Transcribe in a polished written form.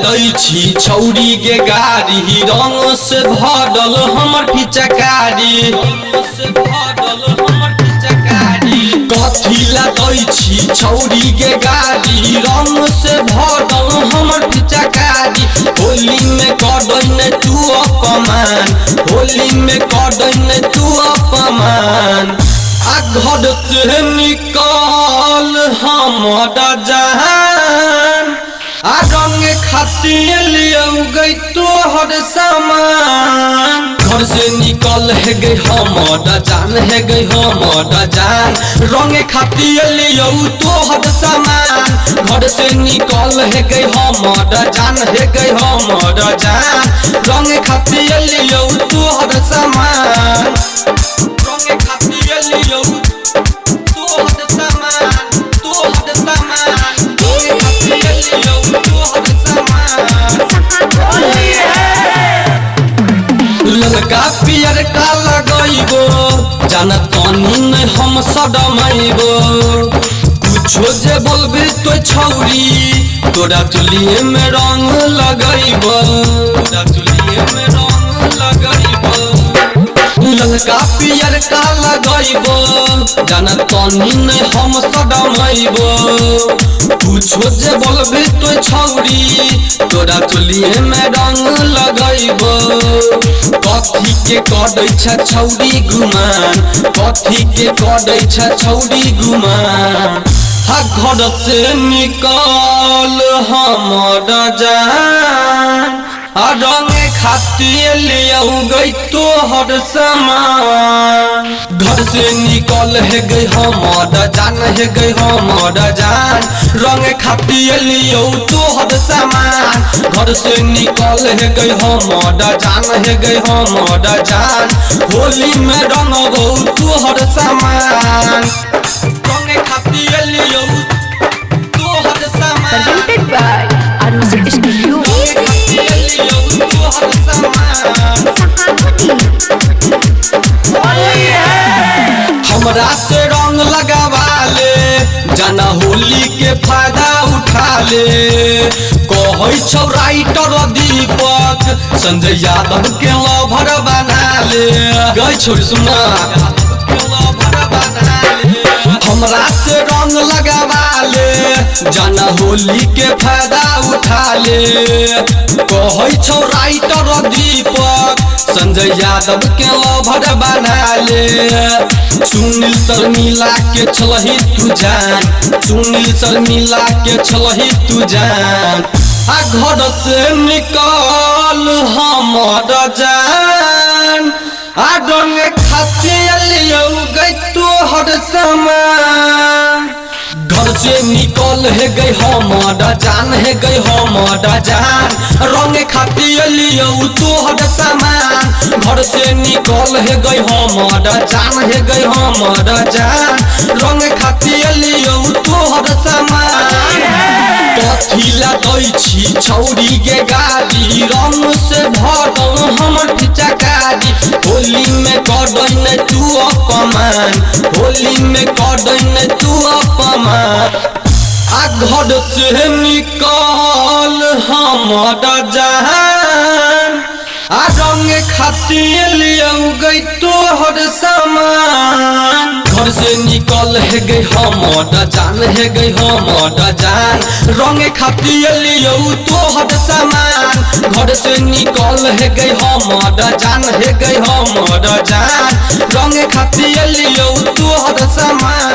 दै छी छौरी के गाड़ी, रंग से भरल हमर पिचकारी, से भरल हमर पिचकारी। कथी ला दै छी छौरी के गाड़ी, रंग से भरल हमर पिचकारी। होली में कर नै तू अपमान, होली में कर नै तू अपमान। आ घर से निकल हमर जान, आ रंग खातिर लियौ गई तोहर सामान। घर से निकल है गई हमर जान, है गई हमर जान, रंग खातिर लियौ तोहर सामान। घर से निकल है गई हमर जान, है गई हमर जान, रंग खातिर लियौ तोहर सामान। रंग खातिर लियौ तोहर सामान, तोहर सामान। रंग खातिर लियौ तोहर सामान। ललका पियर का लगैबो, जान तनी नै हम सदमैबो। कुछो जे बोलबे तो छौरी, तोरा चुलिए में रंग लगैबो, तोरा चुलिए में रंग लगैबो। ललका पियर का लगैबो, जान तनी नै हम सदमैबो। कुछो जे बोलबे तो छौरी, तोरा चुलिए में रंग लगैबो। कथी के करै छ छौरी गुमान, कथी के करै छ छौरी गुमान। हा घर से निकल हमर जान, आ रंग खातिर लियौ गई तोहर सामान। घर से निकल है गई हमर जान, है गई हमर जान, रंग खातिर लियौ तोहर सामान। घर से निकल है गई हमर जान, है गई हमर जान, होली में रंगबौ तोहर सामान। रंग खातिर लियौ तोहर सामान। Presented by Arus Studio. रंग खातिर लियौ तोहर सामान। हमरा से रंग लगावा ले, जाना होली के फायदा उठा ले। कहै छौ राइटर दीपक, संजय यादव के लवर बना ले। गई छोरी सुना, हमरा से रंग लगावा ले, जाना होली के फायदा उठा ले। कहै छौ राइटर दीपक, संजय यादव के लवर बना ले। सुनील शर्मिला के छलही तू जान, सुनील शर्मिला के छलही तू जान। आ घर से निकल हमर जान, आ रंग खातिर लियौ गई तोहर सामान। घर से निकल है गई हमर जान, है गई हमर जान, रंग खातिर लियौ तोहर सामान। घर से निकल है गई हमर जान, है गई हमर जान, रंग खातिर लियौ तोहर सामान। कथी ला दै छी छौरी के गाड़ी, रंग से भरल हमर पिचकारी। होली में कर नै तू अपमान, होली में कर नै तू अपमान। आ घर से निकल हमर जान, आ रंग खातिर लियौ गई तोहर सामान। घर से निकल है गई हमर जान, है गई हमर जान, रंग खातिर लियौ तोहर सामान। घर से निकल है गई हमर जान, है गई हमर जान, रंग खातिर लियौ तोहर सामान।